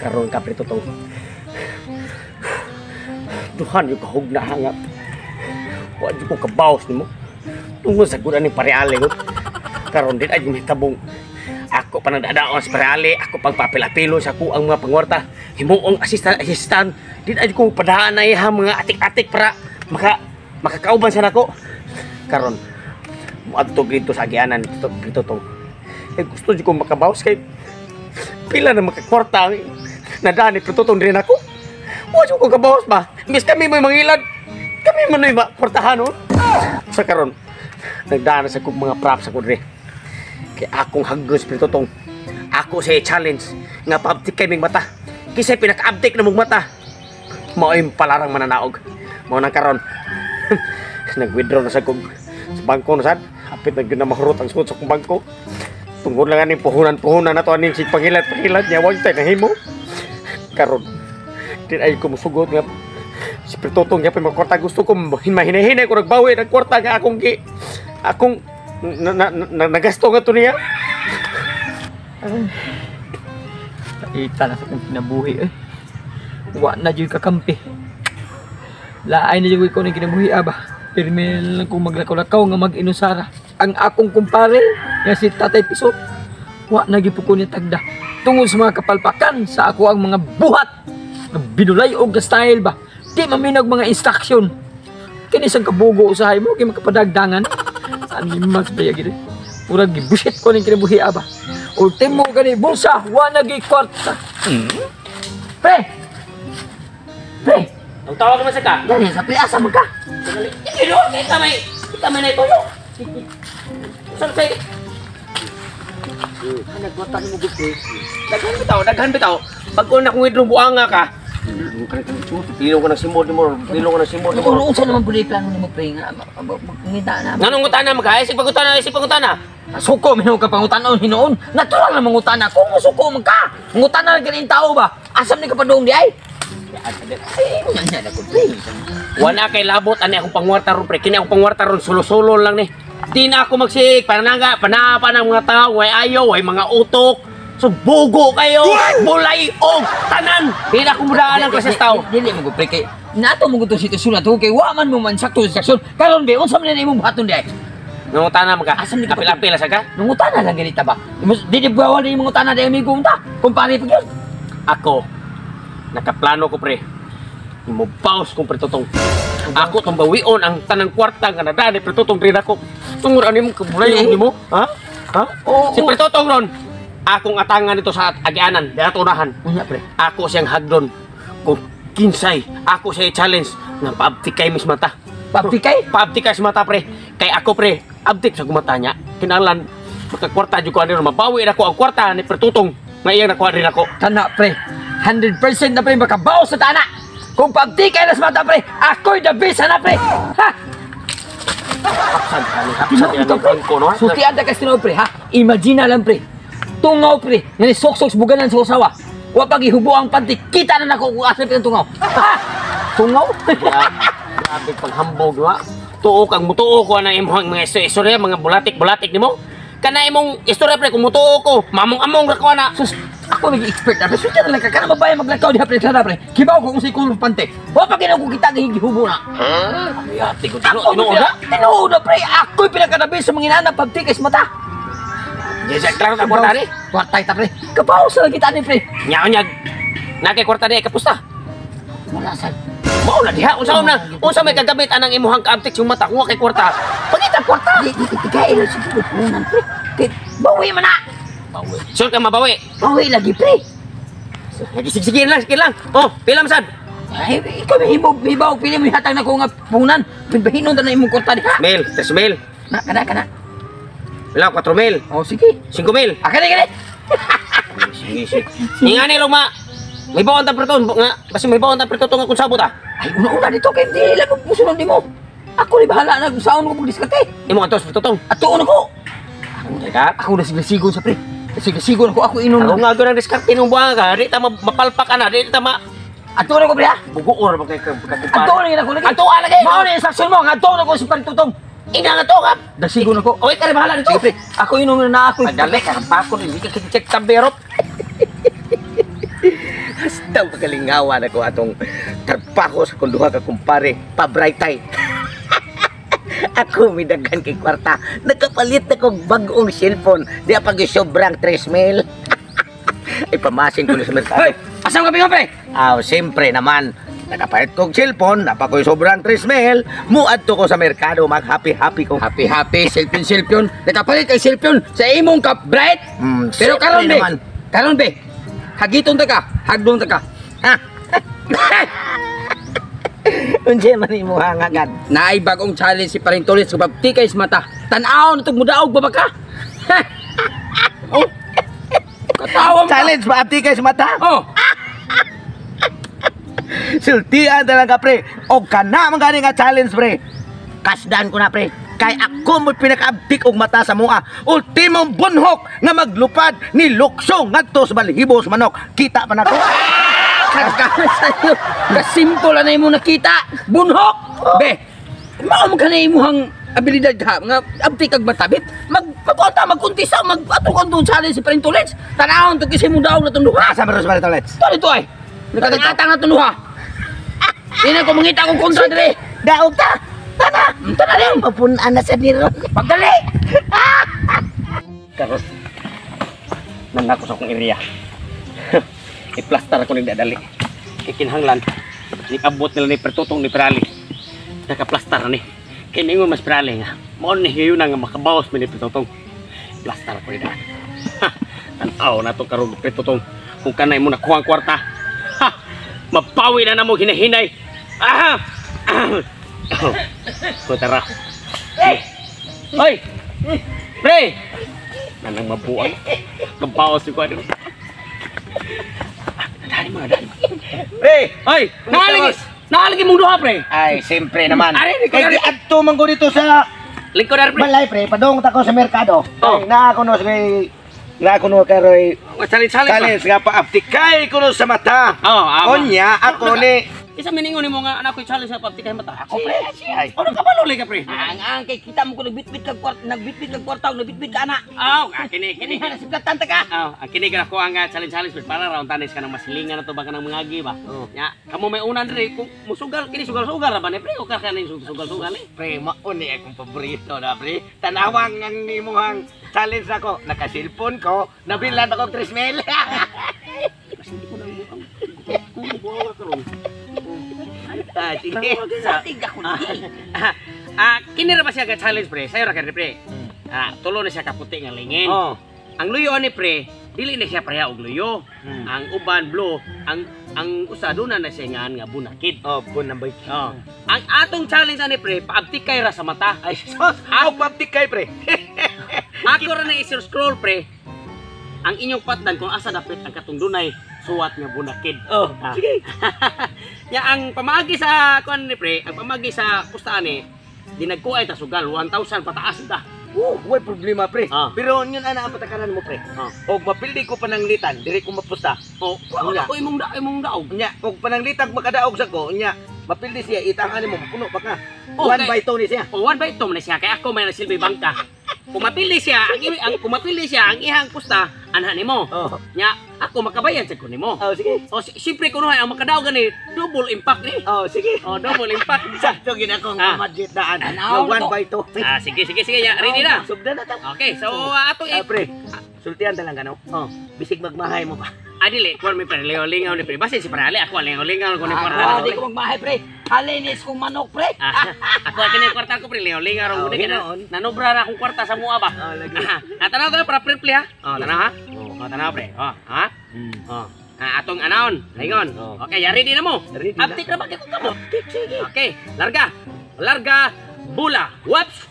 Karon ka, Pre Totong. Duhan yung kahugna nga. Wa jud ko kabawas nimo. Tungod sa gudan ni pareale ko. Karon din ay mitabong. Ako pa nagdadaon sa pareale, ako pang papilapilo sa ako ang mga pangwarta. Himuong assistant assistant. Din ay ko padaan na iha mga atik-atik para makakauban sa nako. Karon muadto dito sa agianan dito dito tong. Eh, gusto jud ko makabawas kay pila na makakwarta ang nadaan ni Prototong rin ako. Wa jud ko kabawas ba? Imbes kami mo'y mangilad. Kami man mo'y kwartahan no? Sa karon nagdaan na sa kong mga props ako dre. Kay akong hagos Prototong. Ako sa challenge nga paabtik kay ming mata. Kisay pinaka-abtik na mong mata. Mao yung palarang mananaog. Mao nang karon. Nag-withdraw na sa kong sa bangko na sad. Hapit na gyud na mahurot ang suot sa kong bangko. Tungod lang aning puhunan-puhunan na to aning sig pangilat-pangilat niya wag tay nahimo. Karon din ay ko musugot nga si Prototong gyapon magkwarta, gusto ko mahinahinay ko nagbawi ng kwarta nga akong gi akong na, na, na, nagasto nga to niya. Ita na sa kong kinabuhi eh. Wa na jud kakampi. Laay na jud ko ning kinabuhi aba. Pirmi na lang kong maglakaw-lakaw nga mag-inusara. Ang akong kumpare nga si Tatay Pisot, wa na gyud ko niya tagda. Tungod sa mga kapalpakan sa ako ang mga buhat. Nga binulay og style ba. Di maminag mga instruction. Kini isang kabugo usahay mo kay makapadagdangan. Animas ba gid. Murag gibusit ko ning kinabuhi aba. Ultimo gani bulsa, wa na gyud kwarta. Pre! Pre! Ang tawag naman sa ka. Dali sa pre, asa man ka? Hindi no, kay kamay. Kamay na ito. Saan kay nagwata ni mo gud. Daghan bitaw, daghan bitaw. Pag una kong idro buanga ka. Pilo ko ng simod mo, pilo ko ng simod mo. Kung unsa naman pud plano nimo pre nga mangita na. Nganong ngutana magka? Isip pangutana, isip pangutana. Suko minong ka pangutanon hinuon. Natural na mangutana kung musuko man ka. Mangutana lang ganing tao ba? Asam ni ka padung di ay? Ay, nya na ko pre. Wala kay labot ani akong pangwarta ron pre. Kini akong pangwarta ron sulo-sulo lang ni. Di na ako magsig pananaga, panapa ng mga tao, way ayo, way mga utok. So bugo kayo, bulay og tanan. Di na ako mudaan ang klaseng tao. Dili mo pre kay nato mo gud sitwasyon na to kay wa man mo man sakto sa sitwasyon. Karon be unsa man na imong buhaton di ay? Nangutana man ka. Asam ni ka Apil-apil sa ka? Nangutana lang ganita ba? Di di bawal ni mangutana di amigo unta. Kumpare pa gyud. Ako, nakaplano ko pre. Mo bawas kong Pretotong. Ako tong bawion ang tanang kwarta nga nadani Pretotong rin ako. Tungod ano imong kabulay Eh? nimo? Ha? Ha? Oo. Si Pretotong ron. Akong atangan nito sa agianan, diha unahan. Unya pre. Ako siyang hagdon. Kung kinsay, ako siya challenge nga paabtikay mis mata. Paabtikay? Paabtikay sa mata pre. Kay ako pre, abtik sa gumata niya. Kinahanglan makakwarta jud ko ani ron. Mabawi na ko ang kwarta ni Pretotong nga iyang nakuha rin ako. Tana pre. 100% na pre makabaw sa tana. Kung paabtikay na sa mata pre, ako'y the best na pre. Ha? Hapsan ani, hapsan ani bangko no. Sultian ta kasi pre ha. Imagine na lang pre. Tungaw pre, nga ni soksok sa buganan sa usawa. Wa pag ihubo ang panty, kita na nako kung asa pre ang tungaw. Ha? Tungaw? Grabe paghambog wa. Tuo kang mutuo ko na imong mga istorya, mga bulatik-bulatik nimo. Kana imong istorya pre kung mutuo ko, mamong-among ra ko na. Sus, ako nag expert na pre. Sultian na lang ka, kana mabayan maglakaw diha pre, sana pre. Kibaw ko kung sa kulong pante. Wa pa ginaw ko kita gihubo na. Yati ko Ako tinuod na. Tinuod na pre. Ako'y pinakadabi sa mga inana pagtikay sa mata. Yes, klaro ta kwarta ni. Kwarta ta pre. Kabaw sa lang kita ni pre. Nya-unyag. Nakay kwarta ni kapusta. Wala sad. Mao na diha unsa na unsa may kagamit anang imuhang kaabtik yung mata kung wa kay kwarta. Pangita kwarta. Di di di kay ilo siguro punan pre. Kay bawi man na. Bawi. Sure ka mabawi. Bawi lagi pre. Sige sige lang, sige lang. Oh, pila man sad? Ay, ikaw may hibaw, hibaw, pili mo hatag na ko nga punan. Bahinon na imong kwarta diha. Mil, 3 mil. Na, kana, kana. Pila 4 mil, Oh, sige. 5 mil. Ah, kani, kani. Sige, sige. Ingani lang ma. May bawon ta preto nga, basta may bawon ta preto nga kung sabot ah. Ay, una-una dito kay di lang musunod nimo. Ako ni bahala na kung saan ko pagdiskarte. Imo atos pretotong. Atuon ako. Teka. Ako na sigasigon sa pre. Sigasigon ako, ako inom. Karon nga gyud ang diskarte nung buwang ka, di ta mapalpak ana, di ta ma Atuon ako pre ha. bugo or ba kay ka. Atuon na ako lagi. Atuon lagi. Mao na instruction mo, nga atuon ako sa paritutong. Ina nga to ka. Dasigon ako. Oy, kare bahala dito. Sige pre, ako inom na ako. Padali ka bako ni ka check taberot. Hasta magalingawan ako atong trabaho sa kong duha ka kumpare, pabraytay. Ako midaghan kay kwarta. Nakapalit na kog bag-ong cellphone. Di pa gyud sobrang 3 mil. Ay, pamasin ko na sa merkado. Hoy, asa ka pre? Aw, siyempre naman. Nakapalit kog cellphone, napakoy sobrang 3 mil. Muadto ko sa merkado, mag happy happy ko. Happy happy, selfie selfie. Nakapalit kay selfie sa imong ka bright. Pero Siyempre karon be, naman. karon be. Hagiton ta ka, hagdon ta ka. Ha? Unsay man imo hangagad? Naay bagong challenge si Paring Tulis sa pagtikay sa mata. Tan-aw na mudaog ba ba ka? Oh. Katawa mo. Challenge ba abdi kay sa mata? Oh. Sultian talaga pre. Og kana man gani nga challenge pre. Kasdan ko na pre. Kay ako mo pinakaabdik og mata sa mua. Ultimong bunhok nga maglupad ni Luksong ngadto sa balhibo sa manok. Kita pa nako. Kagkama sa'yo. Kasimple na imo nakita. Bunhok. Be, mao man ka na imuhang abilidad ka nga abti kag matabit. Mag magkunta, magkuntisa, mag atong kung challenge si Paring Tulis. Tanawon to kasi mo daog na itong duha. Asa man ro sa toilets? Ito dito ay. Nakatatang na itong duha. Hindi ko mangita akong kontra dire. Daog ta. Tana. Tana rin. Mapunan na sa niro. Pagdali. Karos. Nangako sa akong area. I-plaster ako nagdadali. Kay kinahanglan ni abot nila ni Pertutong ni Prali. Nakaplastar ni. Kay ningon mas Prali nga. Mao ni hiyo na nga makabawas mi ni Pertutong. Plastar ako ni daan. Ha, tan-aw na to karon Pertutong. Kung kanay mo nakuha ang kwarta. Ha, mapawi na namo hinahinay. Ah! Ah! Oh, tara. Hoy! Pre! Nanang mabuang. Kabawas ni kuha. Dali mo na, dali mo. Pre. Hoy! Naalagi! Naalagi mong duha, pre! Ay, siyempre naman. Ari, Kay giadto man ko dito sa Lingkod na, pre! balay pre, padong ta ko sa merkado. Oh. Ay, naa ko no sa kay naa ko no kay Roy Challenge-challenge ba? challenge nga paabtikay ko no sa mata. Oo, ama. Onya ako ni Isa miningon nimo nga anak ko challenge sa pagtikay mata. Ako pre. Ay. Ano ka ba luli ka, pre? Ang ang kay kita mo ko nagbitbit kag kwarta, nagbitbit kag kwarta, nagbitbit ka ana. Aw, ah, kini kini. Kini na siplatan ta ka. Aw, ang kini ka ako ang challenge challenge pre para raon tanis ka ng masilingan na to ba ka ng mga agi ba. Oh. Nya, kamo may unan diri kung musugal kini sugal-sugal ra ba ni pre o ka kaning sugal-sugal ni. Pre, mao ni akong paborito na pre. Tanawang ang imuhang challenge ako. Naka-cellphone ko, nabilan ako og 3 mil. Kasi hindi ko na ang kung buwa ka ron. Ah, sige. Sa tig ako na. Ah, kini ra ba siya ka challenge pre? Sayo ra ka pre. Ah, tulo na siya kaputi nga lingin. Oh. Ang luyo ani pre, dili na siya pareha og luyo. Ang uban blue, ang usa duna na siya ngan nga bunakid. Oh, bun nambay. Oh. Ang atong challenge ani pre, paabtikay ra sa mata. Ay, sus, ako paabtikay pre. Ako ra na i-scroll pre. Ang inyong patdan kung asa dapit ang katong dunay suwat nga bunakid. Oh, Ah. sige. Ya ang pamaagi sa kuan ni pre, ang pamaagi sa kustaan ni dinagkuay ta sugal 1,000 pataas ta. Oh, way problema pre. Ah. Pero yun ana ang patakaran mo pre. Ah. Og mapildi ko pananglitan, diri ko mapusta. Oh, Wala. wala ko imong daog. Nya, og pananglitag makadaog sa ko, nya, mapildi siya itangan nimo mapuno pa ka. Oh, 1 by 2 ni siya. O 1 by 2 man na siya kay ako may nasilbi bangka. Kung mapili siya ang kumapili siya ang ihang pusta anha nimo. Oh. Nya ako makabayad sa ko nimo. Oh, sige. O siyempre kuno ang makadaog gani double impact ni. Oh, sige. O double impact. Sakto gid akong Ah. budget daan. Tanaw Nga na to. 1 by 2. Ah, sige sige sige ya, ready na. Sugdan na ta. Okay, so atong Ah, pre. Sultian ta lang kano. Oh. Bisig magmahay mo pa. Ah, dili, kuan mi pre, lingaw ni pre. Basin si Prale, ako lingaw ko ni kwarta. Ah, di ko magmahay pre. Halinis kong manok pre. Ah, ako kini kwarta ko pre, lingaw ro Oh, ko ni hinoon. nanobra ra akong kwarta sa mua ba. Oh, lagi. Ah, tanaw ta para pre ha. Oh, tanaw ha. Oh, tanaw pre. Oh, ha? Oh. Ah, atong anaon, lingon. Oh. Okay, ya ready na mo. Ready na. Aptik ra ba kay kamo? Sige. Okay, larga. Larga, bula. Whoops.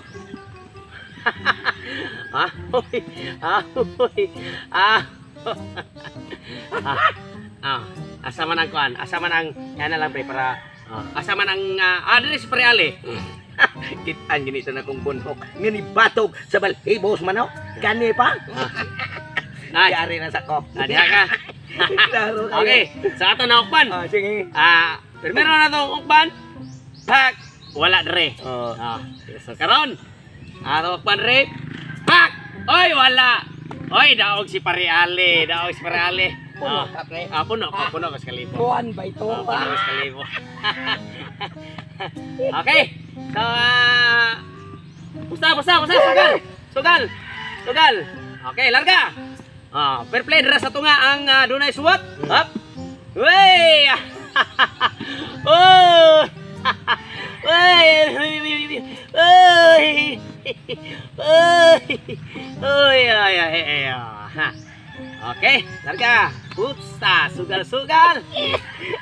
Ah, hoy. Ah, hoy. Ah. Ah. Ah, asa man ang kuan? Asa man ang yan na lang pre para asa man ang diri si pre Ali. Kitaan gini sa nakong bunhok. Nga ni batog sa balhibos manok. Kani pa. Ay, Yari na sa ko. ah, diha ka. Klaro kayo. Okay, sa ato na ukban. Ah, sige. Ah, primero na tong ukban. Pak, wala dere. Oh. Ah, so karon. Ato ukban dere. Pak! Oy, wala. Oy, daog si Pare Ali, daog si Pare Ali. Puno Ah. ka, pre. Ah, puno ko, puno ko sa kalibo. Kuan ba ito? Ah, puno ko sa kalibo. Okay. So, pusta, pusta, pusta, sugal. Sugal. Sugal. Okay, larga. Ah, fair play dira sa tunga ang dunay suwat. Up. Wey! Oh! Wey! Uy! Uy! Uy, ay, ay, ay, ay. Okay, larga. Pusta, sugal, sugal.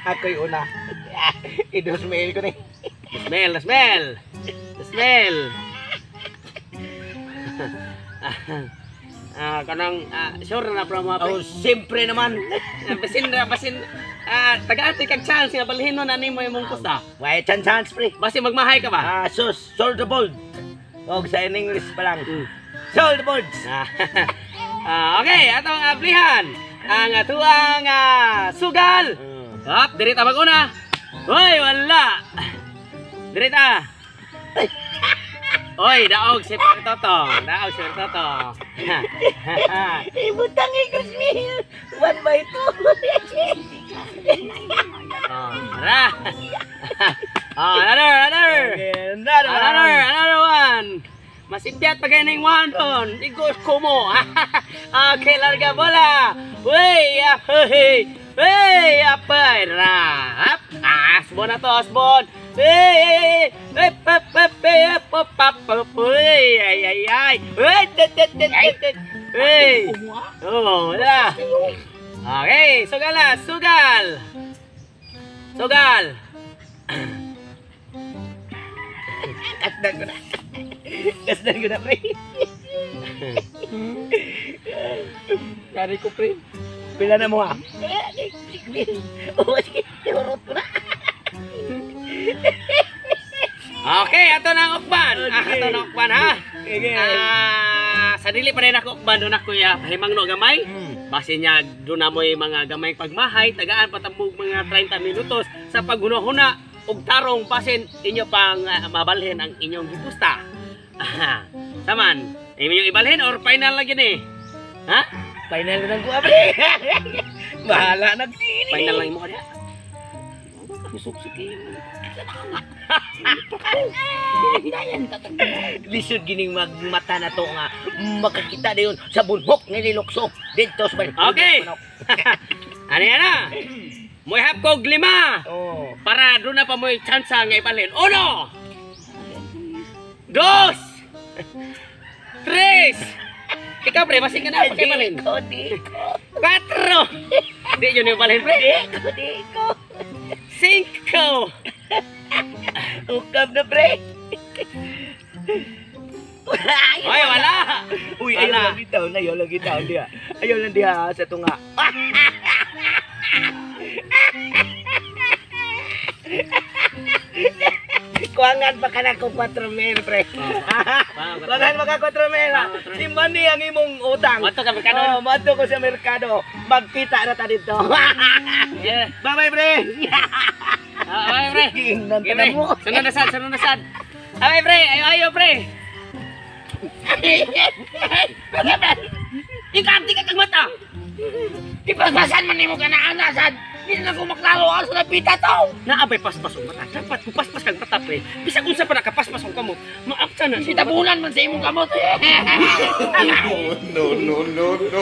Ako'y una. I-2 mil ko ni. Smell, smell. Smell. Ah, kanang sure na pra mga pre. Oh, siyempre naman. Basin basin tagaan kag chance nga balhin no na nimo imong pusta. Why chance chance pre? Basin magmahay ka ba? Ah, sus, sold the bold. Og sa in English pa lang. Sold the boards. Okay, atong ablihan ang atuang sugal. Up, diri ta mag-una. Hoy, wala. Diri ta. Oy, daog si Pare Totong. Daog si Pare Totong. Ibutang 2 mil. 1 by 2. Oh, tara. Oh, another, another. Another one. Another, another one. Masibyat pa kayo ng one doon. Igos ko mo. Okay, larga bola. Wey, hey, hey, apay, ra. Up. Ah, asbon na to, asbon. Hey, hey, pap, pap, hey, pap, pap, pap, hey, ay, ay, ay. Hey, tet, tet, tet, tet, tet. Hey. Oh, wala. Okay, sugal na, sugal. Sugal. Kasdan ko na. Kasdan ko na, pre. Yari ko, pre. Pila na mo, ha? Oo, sige. Ihurot ko na. Okay, ato na ang ukban. Ah, Sige. ato na ang ukban ha. Sige. Ah, sa dili pa rin ako ukban doon ako ya pahimangno gamay. Base niya doon na mo'y mga gamay pagmahay, tagaan patamog mga 30 minutos sa paghuna-huna og tarong basin inyo pang mabalhin ang inyong gipusta. Saman, inyong ibalhin or final lagi ni? Ha? Final na lang ko, pre. Bahala na. Final lang imo kaya. Musok-suk. Lisod gining magmata na to nga makakita dayon sa bulhok ni Lilokso didto sa Okay. Ano yan na? Mo'y kog lima. Oh. Para doon na pa mo'y tsansa nga ibalhin. Uno! Dos! Tres! Ikaw pre, basing ka na pakibalhin. Di ko, di ko. Cuatro! Di yun yung balhin pre. Di ko, di ko. Cinco! Ukab na pre. Ay, wala! Uy, ayaw Wala. lang bitaw na, ayaw lang bitaw diha. Ayaw lang diha sa tunga. Kuangan pa ka na kung 4 mil, pre. Kuangan pa ka 4 mil, ha? Si Manny ang imong utang. Madto ka merkado. Oh, madto ko sa merkado. Magkita na ta dito. Yeah. Bye-bye, pre. Ah, okay, pre. Giingnan Okay, ka na pre. mo. Sunod na sad, sunod na sad. Okay, pre. Ayo, ayo, pre. Ikaw, di ka kag mata. Ipaspasan man nimo ka na ana sad. Di na ko maklaro asa na pita to. Naabay paspas og mata. Dapat kung paspas kag mata, pre. Bisag unsa pa nakapaspas og kamot, maapta na. sa mata. Sitabunan man sa imong kamot. No, no, no, no.